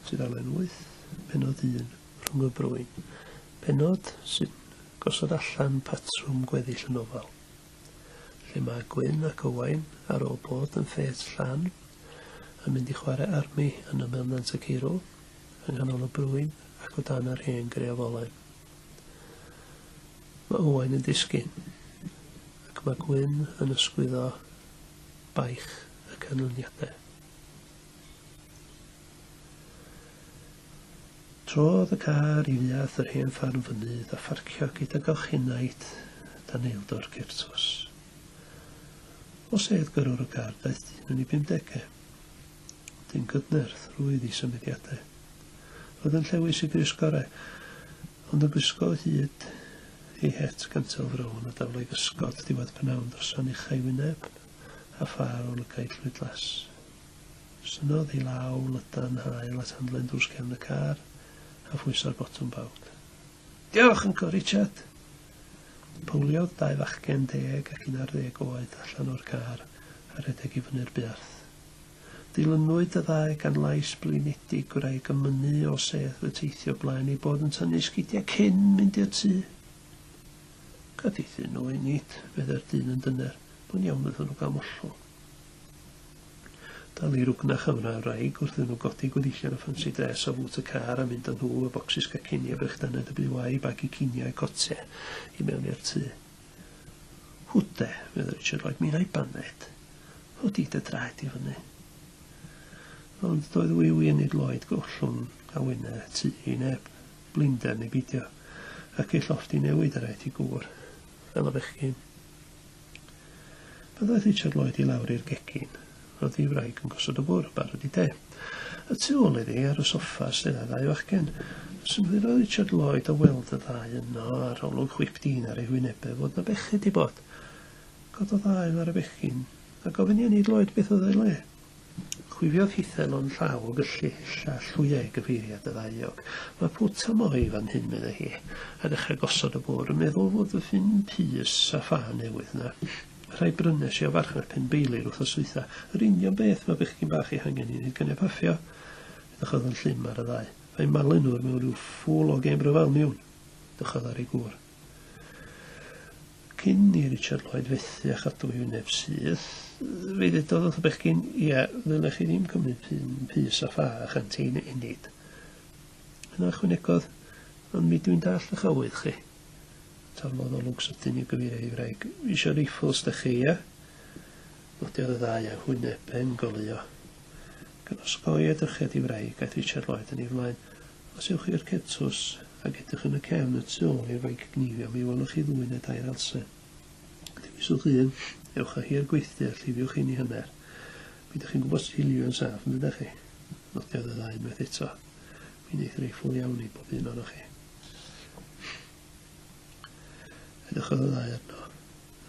Tudalen 8, pennod 1, Rhwng y Brwyn. Pennod sy'n gosod allan patrwm gweddill y nofel, lle mae Gwyn ac Owain, ar ôl bod yn ffêt llan, yn mynd i chwarae armi yn ymyl Nant y Ceirw, yng nghanol y brwyn ac o dan yr hen greafolen. Mae Owain yn disgyn, ac mae Gwyn yn ysgwyddo baich y canlyniadau. Trodd y car i fuarth yr hen ffarm fynydd a pharcio gyda galchinaid dan eildor Certws. O sedd gyrrwr y car daeth dyn yn ei bumdegau. Dyn cydnerth, rwydd i symudiadau. Roedd yn llewys i grys gorau, ond yn gwisgo o hyd ei het gantel frown a daflai gysgod diwedd pnawn droso'n ucha ei wyneb a phâr o lygaid llwydlas. Synnodd ei law lydan hael at handlen drws cefn y car a phwyso'r botwm bawd. Diolch, Yncl Richard! Powliodd dau fachgen deg ac 11 oed allan o'r car a rhedeg i fyny'r buarth. Dilynwyd y ddau gan lais blinedig gwraig yn mynnu o sedd y teithio blaen ei bod yn tynnu sgidiau cyn mynd i'r tŷ. Gad iddyn nhw enid, meddai'r dyn yn dyner, mae'n iawn iddyn nhw gael mollwng. Dal i rwgnach am wraig wrth iddyn nhw godi gweddillion y ffansi dress o fŵt y car a mynd â nhw, y bocsys cacenni a brechdanau WI, bag i cinio a cotiau i mewn i'r tŷ. Hwde, meddai Richard Lloyd, mi wna i baned. Hwdi dy draed i fyny. Ond doedd wiw i Enid Lloyd gollwng awenau tŷ i neb, blinder neu beidio, ac ei llofft i newid ar i gŵr, fel y bechgyn. Pan ddaeth Richard Lloyd i lawr i'r gegin, roedd ei wraig yn gosod y bwrdd, barod i de. Y tu ôl iddi, ar y soffa, stedda ddau fachgen. Synhwyrodd Richard Lloyd o weld y ddau yno ar olwg chwip dîn ar eu hwynebau fod 'na bechyd 'di bod. Cododd ael ar y bechgyn, a gofyn i Enid Lloyd beth oedd o'i le. Chwifiodd hithau lond llaw o gyllyll a llwyau i gyfeiriad y ddau eog. Mae pwt o moi fan hyn, meddai hi, a dechrau gosod y bwrdd, yn meddwl fod fy ffyn pys a ffa newydd 'na. Rhai brynes i o farchnad Penbeili'r wythnos ddwytha. Yr union beth mae bechgyn bach eu hangen i wneud gynnau paffio. Edrychodd yn llym ar y ddau. Mae malu nhw mewn rhyw ffwl o gêm ryfel, miwn. Edrychodd ar ei gŵr. Cyn i Richard Lloyd fethu a chadw ei wyneb syth, fe ddudodd wrth y bechgyn, ie, ddylech chi ddim cymryd pyn pys a ffa a chanteen Enid. Yna ychwanegodd, ond mi dwi'n dallt eich awydd chi. Taflodd olwg sydyn i'w gyfeirio ei wraig. Isio reiffls dych chi, ie? Nodiodd y ddau a'u hwynebau'n goleuo. Gan osgoi edrychiad ei wraig, aeth Richard Lloyd yn ei flaen. Os ewch i'r cetws ac edrych yn y cefn y tu ôl i'r fainc gneifio, mi welwch chi ddwy neu dair elsen. Dewiswch un, ewch â hi i'r gweithdy a llifiwch hi'n ei hanner. Mi ydych chi'n gwybod sut i lifio'n saff, yn dydych chi? Nodiodd y ddau unwaith eto. Mi wneith reiffl iawn i bob un ohonoch chi. Edrychodd y ddau arno,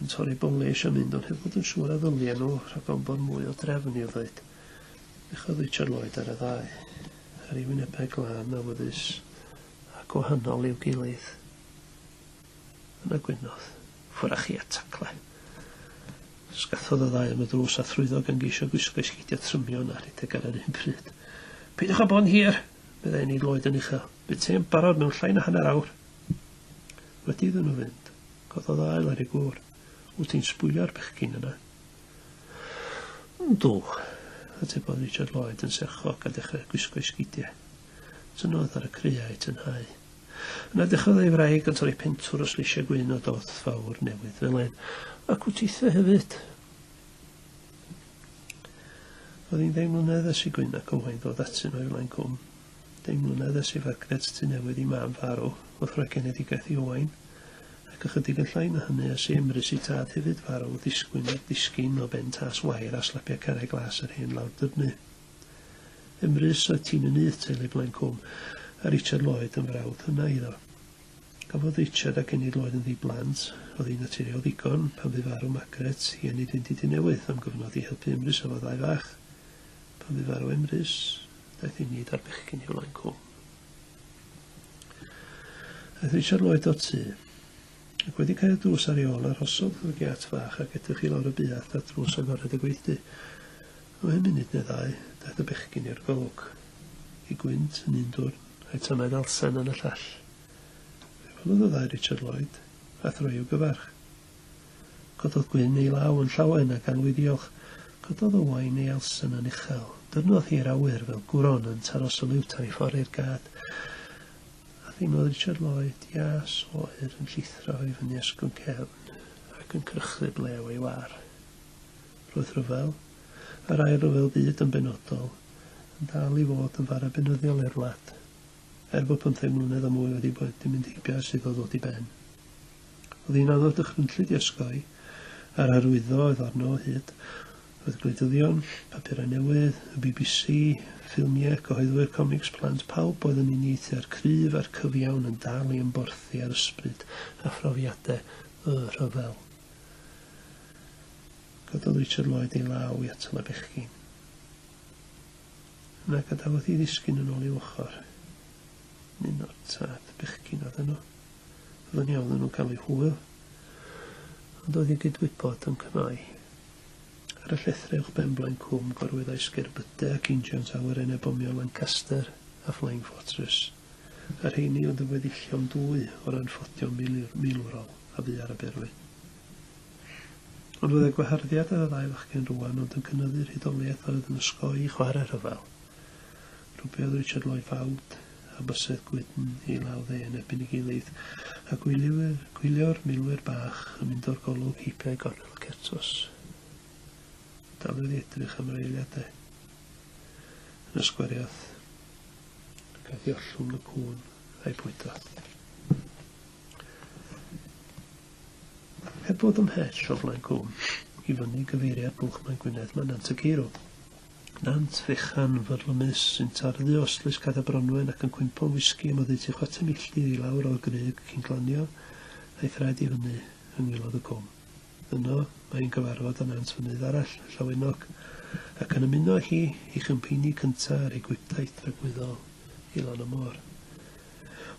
yn torri bolish a mynd, ond heb fod yn siŵr a ddylien nhw rhag ofn bod mwy o drefn i'w ddweud. Edrychodd Richard Lloyd ar y ddau, ar ei wynebau glân, awyddus a gwahanol i'w gilydd. Yna gwynodd. Ffwrdd â chi a tacle. Sgathodd y ddau am y drws a thrwyddo gan geisio gwisgo eu sgidiau trymion a rhedeg ar yr un pryd. Peidiwch â bod yn hir, meddai Enid Lloyd yn uchel. Bydd te'n barod mewn llai na hanner awr. Wedi iddyn nhw fynd, cododd ael ar ei gŵr. Wyt ti'n sbwylio'r bechgyn yna? Yndw, atebodd Richard Lloyd yn serchog a dechrau gwisgo'i sgidiau. Tynnodd ar y creuau i tynhau. Yna dechreuodd ei wraig yn torri pentwr o sleisiau gwyn o dorth fawr newydd felen, ac wyt tithe hefyd. Oedd hi'n ddeng mlynedd ers i Gwyn ac Owain ddod atyn nhw i flaen cwm. Deng mlynedd ers i Fargret Tŷ Newydd i mam farw wrth roi genedigaeth i Owain, ac ychydig yn llai na hynny ers i Emrys i tad hefyd farw wrth ddisgwyn disgyn o ben tas wair a slapiau carreg glas yr hen lawr dyrnu. Emrys oedd tîn y nyth teulu Blaen Cwm, a Richard Lloyd yn frawd hynna iddo. Cafodd Richard ac Enid Lloyd yn ddi-blant, oedd hi'n naturiol ddigon, pan fu farw Margaret, i Enid fynd i Dŷ Newydd am gyfnod i helpu Emrys efo ddau fach. Pan fu farw Emrys, daeth Enid a'r bechgyn i Flaen Cwm. Aeth Richard Lloyd o'r tŷ, ac wedi cau'r drws ar ei ôl, arhosodd wrth y giât fach ac edrych i lawr y buarth at ddrws agored y gweithdy. Ymhen munud neu ddau, daeth y bechgyn i'r golwg. Ei gwynt yn un dwrn, a'i tamaid alsen yn y llall. Fe welodd y ddau Richard Lloyd, a throi i'w gyfarch. Cododd Gwyn ei law yn llawen a galw i ddiolch. Cododd Owain ei alsen yn uchel. Dyrnodd hi'r awyr fel gwron yn taro saliwt ar ei ffordd i'r gad. A theimlodd Richard Lloyd ias oer yn llithro i fyny asgwrn cefn ac yn crychu blew ei war. Roedd rhyfel, a'r Ail Ryfel Byd yn benodol, yn dal i fod yn fara beunyddiol i'r wlad, er bod pymtheg mlynedd a mwy wedi bod wedi mynd heibio ers iddo ddod i ben. Oedd hi'n anodd dychrynllyd i osgoi, a'r arwyddo oedd arno o hyd. Roedd gwleidyddion, papurau newydd, y BBC, ffilmiau, cyhoeddwyr comics plant, pawb oedd yn uniaethu â'r cryf a'r cyfiawn yn dal i ymborthi ar ysbryd a phrofiadau y rhyfel. Cododd Richard Lloyd ei law i atal y bechgyn. Yna gadawodd hi ddisgyn yn ôl i'w ochr. Un o'r tad bechgyn oedd yno. Oedd yn iawn nhw'n cael eu hwyl, ond oedd ei gydwybod yn cnoi. Ar y llethrau uwchben blaen cwm gorweddai sgerbydau ac injans awyrennau bomio Lancaster a Flying Fortress, a'r rheini oedd yn weddillion dwy o'r anffodion milwrol a fu ar y Berwyn. Ond fyddai gwaharddiad ar y ddau fachgen rŵan ond yn cynyddu'r hudoliaeth a oedd yn osgoi chwarae rhyfel. Rwbiodd Richard Lloyd fawd a bysedd gwydn ei law dde yn erbyn ei gilydd, a gwyliwr, gwylio'r milwyr bach yn mynd o'r golwg heibio i gornel y certws. Daliodd i edrych am yr eiliadau. Yna sgwariodd, ac aeth i ollwng y cŵn a'i bwydo. Heb fod ymhell o flaen cwm, i fyny gyfeiriad Bwlch Maen Gwynedd mae Nant y Ceirw. Nant fechan fyrlymus sy'n tarddu o ystlys Cader Bronwen ac yn cwympo'n wisgi am oddeutu chwarter milltir i lawr o'r grug cyn glanio a'i thraed i fyny yng ngwaelod y cwm. Yno, mae hi'n cyfarfod â nant fynydd arall, Llawenog, ac yn ymuno â hi ei chwmpeini cyntaf ar ei gwibdaith dragwyddol i lan y môr.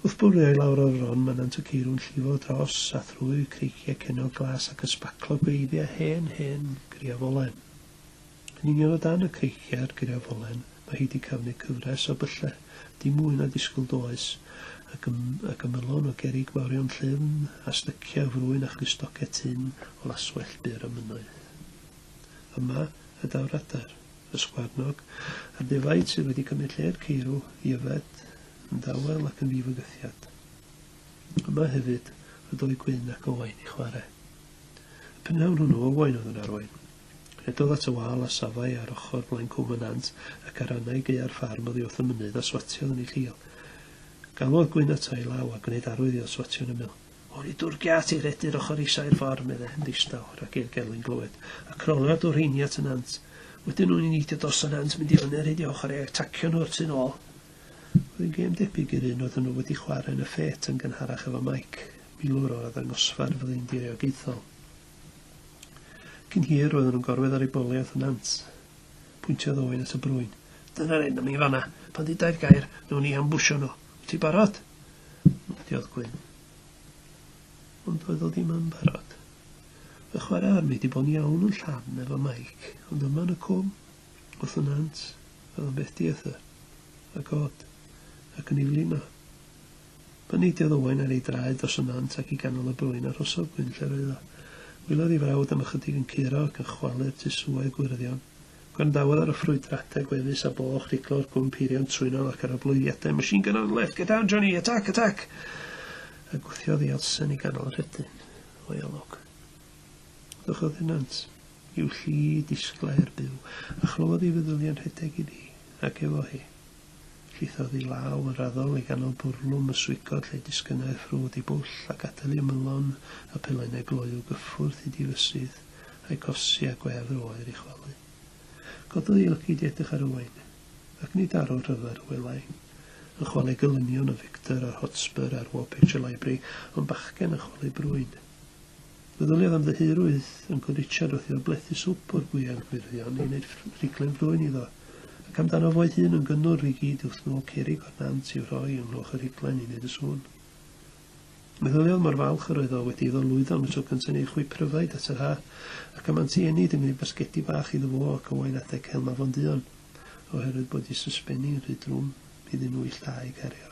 Wrth bwrio i lawr o'r fron, mae Nant y Ceirw'n llifo dros a thrwy creigiau cennog glas ac ysbaclo gwreiddiau hen, hen griafolen. Yn union o dan y creigiau a'r guriafolen mae hi 'di cafnu cyfres o byllau, dim mwy na disgwyl does, ac ym, ac ymylon o gerrig mawrion llyfn a styciau o frwyn a chlustogau tynn o laswellt byr a mynnoedd. Yma y daw'r adar, y sgwarnog, a'r defaid sydd wedi cymryd lle'r ceirw i yfed yn dawel ac yn ddifygythiad. Yma hefyd y dôi Gwyn ac Owain i chwarae. Y prynhawn hwnnw Owain oedd yn arwain. Rhedodd at y wal a safai ar ochr blaen Cwm y Nant ac ar rannau gaea'r ffarm oddi wrth y mynydd a swatiodd yn ei chil. Galwodd Gwyn ato ei law a gwneud arwydd iddo swatio'n ymyl. O'n i dwr giât i redu'r ochr isa i'r ffordd, medde, yn ddistaw, rhag i'r gelyn glywed. A crolio dwr rheini at y nant. Wedyn o'n i'n neidio dros y nant, mynd i fyny ar hyd i ochr i atacio nhw o'r tu nôl. Oedd hi'n gêm debyg i'r un oedden nhw wedi chwarae yn y ffêt yn gynharach efo Mike, milwr o'r arddangosfa'r fyddin diriogaethol. Cyn hir roedden nhw'n gorwedd ar eu boliau wrth y nant. Pwyntiodd Owain at y brwyn. Dyna'r enemy fan'na. Pan ddudai'r gair, wnawn ni ambwsio nhw. Wyt ti barod? Nodiodd Gwyn. Ond doedd o ddim yn barod. Mae chwarae armi 'di bod yn iawn yn llan efo Mike, ond yma yn y cwm, wrth y nant, oedd o'n beth dieithr, ac od, ac yn ei flino. Pan neidiodd Owain ar ei draed dros y nant ac i ganol y brwyn, arhosodd Gwyn lle'r oedd o. Wylodd ei frawd am ychydig yn curo ac yn chwalu'r tusŵau gwyrddion. Gwrandawodd ar y ffrwydradau gweddus a boch riglo'r gwn peiriant trwynol ac ar y bloeddiadau Machine gun on the left! Get down, Johnny! Attack! Attack! A gwthiodd ei alsen i ganol y rhedyn o'i olwg. Ddychodd y nant i'w lli disglair byw, a chlywodd ei feddyliau'n rhedeg iddi, ac efo hi. Llithrodd ei law yn raddol i ganol bwrlwm y swigod lle disgynnai'r ffrwd i bwll a gadael i ymylon y pelennau gloyw gyffwrdd hyd i fysydd a'i cosi â gwefr oer i chwalu. Cododd ei lygaid i edrych ar Owain, ac nid arwr rhyfedd a welai, yn chwalu gelynion y Victor a'r Hotspur a'r War Picture Library, ond bachgen yn chwalu brwyn. Meddyliodd am ddyheurwydd Yncl Richard wrth iddo blethu swp o'r gwiail gwyrddion i wneud rhiglen frwyn iddo, ac amdano fo'i hun yn gynnwrf i gyd wrth nôl cerrig o'r nant i'w rhoi yng nghlwch y rhiglen i wneud y sŵn. Meddyliodd mor falch yr oedd o wedi iddo lwyddo am y tro cyntaf i wneud chwip pryfaid at yr ha, ac am Anti Enid yn gwneud basgedi bach iddo fo ac Owain adeg hel mafon duon, oherwydd bod ei sysbenni'n rhy drwm. iddyn nhw ill dau gario.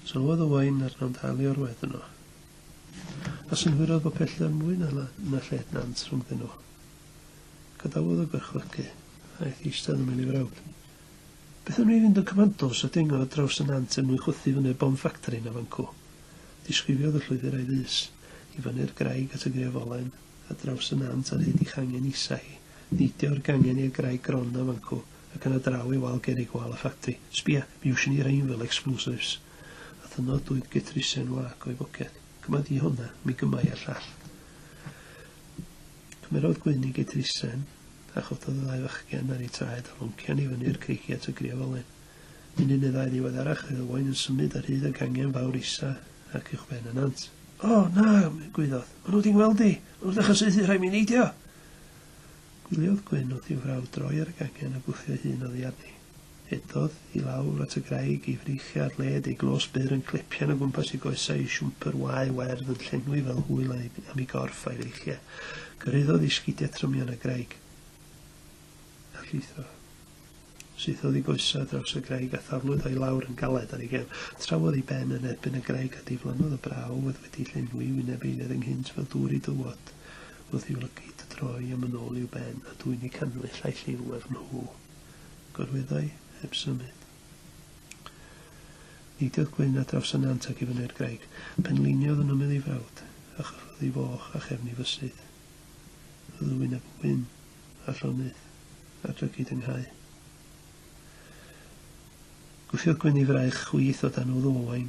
Sylwodd Owain arno'n dal i orwedd yno. A synhwyrodd bod pellter mwy na, na lled nant rhwngddyn nhw. Gadawodd y gorchfygu, a aeth i eistedd ymyl ei frawd. Beth am ni fynd yn commandos a dingo ar draws y nant er mwyn chwythu fyny'r bomb factory 'na fan'cw? Disgrifiodd y llwybr a'i fys, i fyny'r graig at y grefolen, ar draws y nant ar hyd ei changen isa hi, neidio'r gangen i'r graig gron 'na fan'cw, ac yna draw i wal gerrig wal y ffactri. Sbia, mi iwsion ni rein fel explosives. A thynnodd dwyd getrisen wag o'i boced. Cyma di honna, mi gyma i a'r llall. Cymerodd Gwyn ei getrisen, a chododd y ddau fachgen ar eu traed a loncian i fyny'r creigiau at y griofolen. Munud neu ddau ddiweddarach roedd Owain yn symud ar hyd y gangen fawr isa ac uwchben y nant. O, na! gwaeddodd. Ma' nhw 'di ngweld i! Ma' nhw'n dechrau saethu, rhaid mi neidio! Gwyliodd Gwyn wrth i'w frawd droi ar y gangen a gwthio'i hun oddi arni. Rhedodd i lawr at y graig, ei freichiau ar led, ei glos byr yn clepian o gwmpas ei goesau, ei siwmper wau werdd yn llenwi fel hwyl am ei gorff a'i freichiau. Cyrhaeddodd ei sgidiau trymion y graig, a llithro. Saethodd ei goesau ar draws y graig a thaflwyd o i lawr yn galed ar ei gefn. Trawodd ei ben yn erbyn y graig a diflannodd y braw oedd wedi llenwi wyneb eiliad ynghynt fel dŵr i dywod wrth i'w lygaid droi am yn ôl i'w ben a dwyn eu cannwyll a'i lliw ef nhw. Gorweddai heb symud. Neidiodd Gwyn ar draws y nant ac i fyny'r graig. Penliniodd yn ymyl ei frawd, a chyffwrdd ei foch a chefn ei fysydd. Roedd y wyneb yn wyn a llonydd, a'r llygaid ynghau. Gwthiodd Gwyn ei fraich chwith o dan wddw Owain,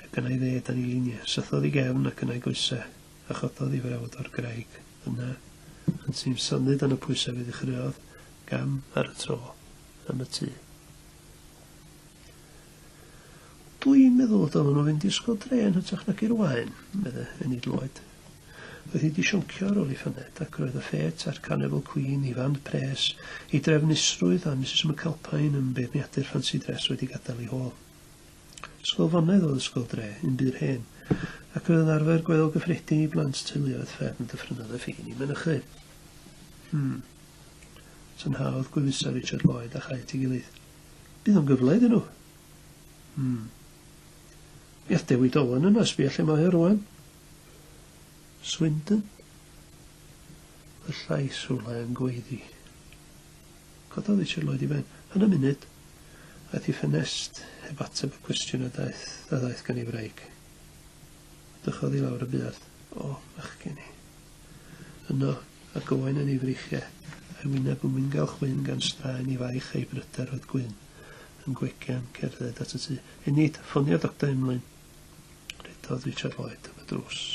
ac yna'i dde dan ei liniau. Sythodd ei gefn ac yna'i goesau, a chododd ei frawd o'r graig. Yna, yn simsanu dan y pwysau fe ddechreuodd gam ar y tro am y tŷ. Dw i'n meddwl y dylen nhw fynd i Ysgol Dre yn hytrach nag i'r Waen, medde Enid Lloyd. Roedd hi 'di sioncio ar ôl ei phaned, ac roedd y ffêt a'r Carnival Queen, ei fand pres, ei drefnusrwydd a Misus McAlpine yn beirniadu'r ffansi dress wedi gadael ei hôl. Ysgol fonedd oedd Ysgol Dre, un bur hen, ac roedd yn arfer gweddol gyffredin i blant teuluoedd fferm Dyffrynnoedd y Ffin i mynychu. Hmm. Tynhaodd gwyfusa Richard Lloyd a chau at ei gilydd. Bydd o'n gyfle iddyn nhw. Hmm. Mi ath Dewi Dolan yna, sbia lle mae o rwan. Swindon? Y llais rhywle yn gweiddi. Cododd Richard Lloyd i ben. Yn y munud, aeth i ffenest heb ateb y cwestiwn a daeth, a ddaeth gan ei wraig. Dychodd i lawr y buarth. O, machgen i. Yno, ac Owain yn ei freichiau, a'i wyneb yn wingael chwyn gan straen ei faich a'i bryder oedd Gwyn yn gwegian cerdded at y tŷ. Enid, ffonia Doctor Emlyn. Rhedodd Richard Lloyd am y drws.